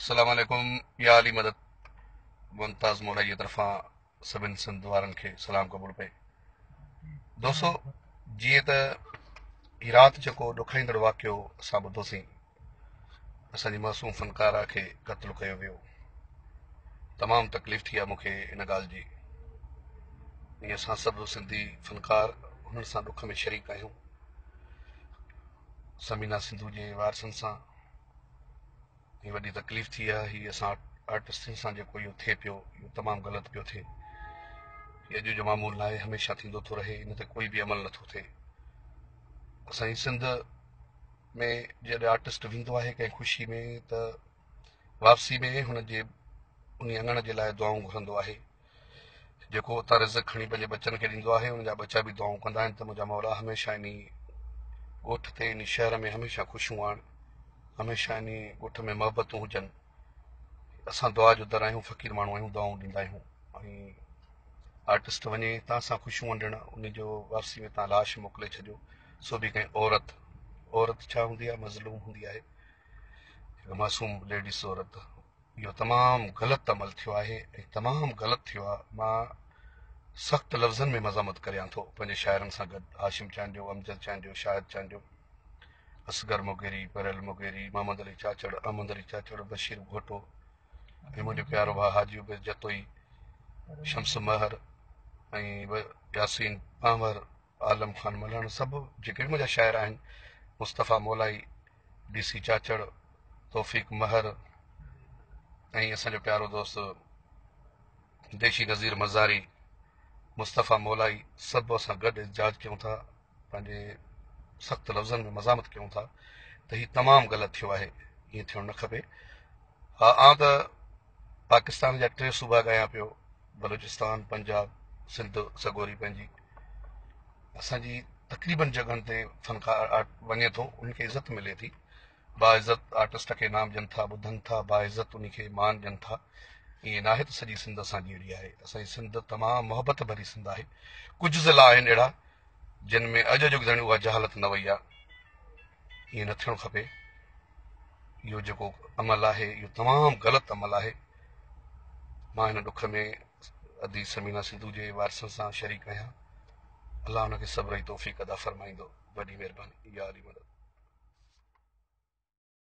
السلام عليڪم يا علي مدد ممتاز مولائي جي طرفان سڀن سنڌ وارن کي سلام قبول پئي. دوستو جيئن ته هي رات جيڪو ڏکائيندڙ واقعو اسان ٻڌوسين اسان جي معصوم فنڪارا کي قتل ڪيو ويو تمام تڪليف ٿي آ مون کي ان ڳالهه جي ۽ اسان سڀ سنڌي فنڪار هنن سان ڏک ۾ شريڪ آهيون سمينا سنڌو جي وارثن سان هي وڏي تڪليف ٿي آهي هي اسان آرٽسٽن سان جيڪو اهو ٿئي پيو اهو تمام غلط پيو ٿئي هي اڄ جو معمول ناهي هميشه ٿيندو ٿو رهي ان تي ڪوئي به عمل نٿو ٿئي اسان جي سنڌ ۾ جڏهن آرٽسٽ ويندو آهي ڪنهن خوشي ۾ ته واپسي ۾ هن جي ان اڱڻ جي لاء دعائون گهرندو آهي جيڪو اتان رزق کڻي پنهنجي ٻچن کي ڏيندو آهي ان جا ٻچا به دعائون ڪندا آهن ته منهنجا مولا هميشه انهي ڳوٺ تي انهي شهر ۾ هميشه خوشيون آڻ هميشه انهي ڳوٺ ۾ محبتون هجن اسان دعا جو در آهيون فقير ماڻهو آهيون دعائون ڏيندا آهيون ۽ آرٽسٽ وڃي تان سان خوشيون ونڊڻ ان جو واپسي ۾ تان لاش موڪلي ڇڏيو سو به ڪنهن عورت عورت ڇا هوندي آهي مظلوم هوندي آهي هڪ معصوم ليڊيز عورت اهو تمام غلط عمل ٿيو آهي ۽ تمام غلط ٿيو آهي مان سخت لفظن ۾ مذمت ڪريان ٿو پنهنجي شاعرن سان گڏ هاشم چانڊيو امجد چانڊيو شاهد چانڊيو اصغر مغيري پريل مغيري محمد علي چاچڙ احمد علي چاچڙ بشير گهوٽو ۽ منهنجو پيارو ڀاء حاجي عبيد جتوئي شمس مهر ۽ ياسين پانور عالم خان ملهڻ سڀ جيڪي به منهنجا شاعر آهن مصطفيٰ مولائي ڊي سي چاچڙ، توفيق مهر ۽ اسان جو پيارو دوست ديشي نظير مزاري، مصطفيٰ مولائي سڀ اسان گڏ احتجاج ڪيون ٿا پنهنجي سخت لفظن ۾ مزاحمت ڪيون ٿا ته هي تمام غلط ٿيو آهي ائين ٿيڻ نه کپي ها آئون ته پاڪستان جا ٽي صوبا ڳايان پيو بلوچستان پنجاب سنڌ سڳوري پنهنجي اسان جي تقريبن جڳهن تي فنڪار وڃي ٿو ان کي عزت ملي ٿي باعزت آرٽسٽ کي انعام ڏين ٿا ٻڌن ٿا باعزت ان کي مان ڏين ٿا ائين ناهي ته سڄي سنڌ اسان جي اهڙي آهي اسان جي سنڌ تمام محبت ڀري سنڌ آهي ڪجهه ضلع آهن اهڙا جن ۾ اڄ اڄ تائين اها جهالت نه وئي آهي ائين نه ٿيڻ کپي اهو جيڪو عمل آهي اهو تمام غلط عمل آهي مان هن ڏک ۾ ادي ثمينه سنڌو جي وارثن سان شريڪ آهيان الله ان کي صبر جي توفيق عطا فرمائيندو وڏي مهرباني يا علي مدد.